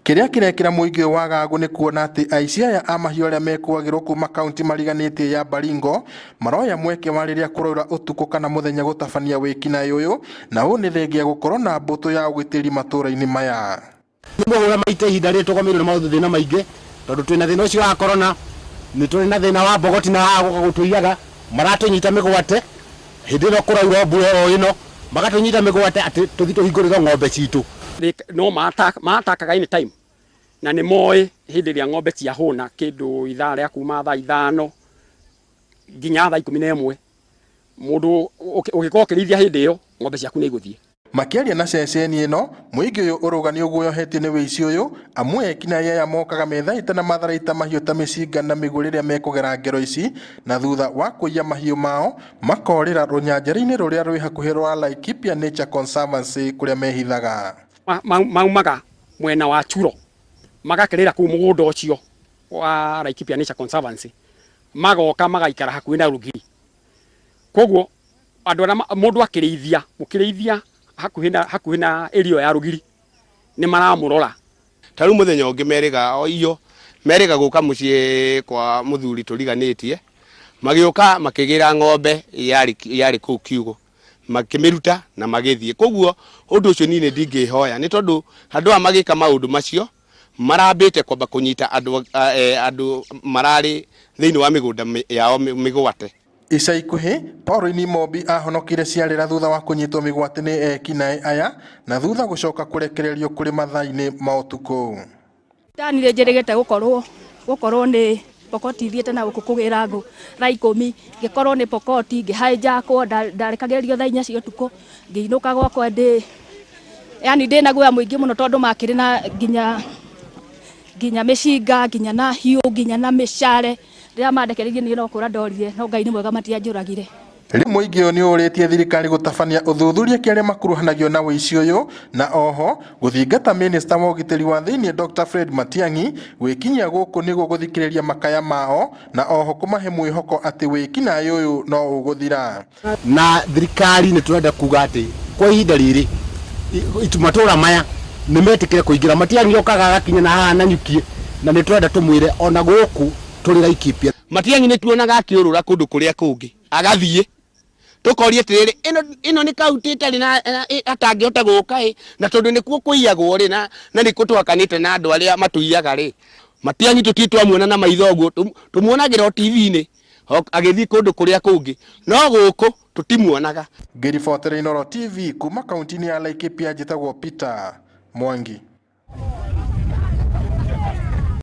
Kĩrĩa kĩrekĩra mũingĩ ũyũ wagagu nĩ kuona atĩ aici aya a mahiũ arĩa mekũagĩrwo kuma kaunti mariganĩtie ya Baringo maroya mweke wa rĩrĩa kũraura ũtukũ kana mũthenya gũtabania wĩkinaĩ ũyũ, na ũũ nĩ thengia gũkorwo na mbũtũ ya ũgitĩri matũũra-inĩ maya. Nĩ mũhũra maita ihinda rĩrĩ tũgomeirwo nĩ maũndũ thĩna maingĩ tondũ twĩna thĩna ũcio wa corona, nĩ tũrĩ na thĩna wa mbogoti na haha gũka gũtũiyaga, maratũnyita mĩgwate hĩndĩ ĩno kũraura mbura oro ĩno, magatũnyita mĩgwate atĩ tũthiĩ tũhingũrĩrwo ng'ombe citũ. No matakaga any time na nĩ moĩ hĩndĩ ĩrĩa ng'ombe ciahũna kĩndũ ithaa rĩa kuma thaa 5 nginya thaa 11, mũndũ ũgĩkorwo ũkĩrĩithia hĩndĩ ĩyo ng'ombe ciaku nĩ igũthiĩ. Makĩaria na ceceni ĩno, mũingĩ ũyũ ũrauga nĩ ũguoyohetio nĩ wĩici ũyũ, amu ekinaĩ aya mokaga methaĩte na matharaita mahiũ ta mĩcinga na mĩguĩ rĩrĩa mekũgera ngero ici, na thutha wa kũiya mahiũ mao makorĩra rũnyanjara-inĩ rũrĩa rwĩ hakuhĩ rwa Laikipia Nature Conservancy kũrĩa mehithaga. Maumaga mwena wa Churo magakĩrĩra kũu mũgũnda ũcio wa Laikipia Nature Conservancy, magoka magaikara hakuhĩ na rũgiri. Koguo andũ arĩa mũndũ akĩrĩithia, mũkĩrĩithia hakuhĩ na area ya rũgiri nĩ maramũrora. Ta rĩu mũthenya ũngĩ merĩga o iyo merĩga gũka mũciĩ kwa mũthuri tũriganĩtie, magĩũka makĩgĩra ng'ombe yarĩ kũu kiugũ, makĩmĩruta na magĩthiĩ. Koguo ũndũ ũcio niĩ nĩ ndingĩhoya, nĩ tondũ andũ aya magĩka maũndũ macio marambĩte kwamba kũnyita andũ mararĩ thĩinĩ wa mĩgũnda yao mĩgwate. Ica ikuhĩ, Pauline Mobi ahonokire ciarĩra thutha wa kũnyitwo mĩgwate nĩ ekinaĩ aya na thutha gũcoka kũrekererio kũrĩ mathaa-inĩ ma ũtukũ. Ndanire njĩrĩgĩte gũkorwo nĩ pokoti ithiĩte na gũkũ kũgĩra ngũ thaa 10, ngĩkorwo nĩ pokoti ngĩhĩnjakwo, ndarekagĩrĩrio thaa 4 cia ũtukũ, ngĩinũka gwakwa ndĩ yani ndĩna guoya mũingĩ mũno tondũ makĩrĩ na nginya mĩcinga, nginya na hiũ, nginya na mĩcare. Rĩrĩa mandekereirie niĩ no kũra ndorire, no Ngai nĩ mwega matianjũragire. Rĩu mũingĩ ũyũ nĩ ũrĩtie thirikari gũtabania ũthuthuria kĩ arĩa makuruhanagio na ũici ũyũ, na oho gũthingata minista wa ũgitĩri wa thĩinĩ Dr. Fred Matiang'i gwĩkinyia gũkũ nĩguo gũthikĩrĩria makaya mao, na oho kũmahe mwĩhoko atĩ wĩkinaĩ ũyũ no ũgũthira. Na thirikari nĩ tũrenda kuga atĩ kwa ihinda rĩrĩ matũra maya nĩ metĩkĩre kũingĩra, Matiang'i okaga agakinya na haha Nanyuki, na nĩ tũrenda tũmwĩre ona gũkũ tũrĩ Laikipia. Matiang'i nĩ tuonaga akĩũrũra kũndũ kũrĩa kũngĩ agathiĩ, tũkoria atĩrĩrĩ, ĩno nĩ kaunti ĩtarĩ na atangĩhota gũka ĩ, na tondũ nĩkuo kũiyagwo rĩ, na nĩkuo tũhakanĩte na andũ arĩa matũiyaga rĩ, Matiang'i tũtirĩ twamuona na maitho ũguo, tũmuonagĩra o TV-inĩ agĩthiĩ kũndũ kũrĩa kũngĩ, no gũkũ tũtimuonaga. Ngĩribotera Inooro TV kuma kaunti-inĩ ya Laikipia, njĩtagwo Peter Mwangi.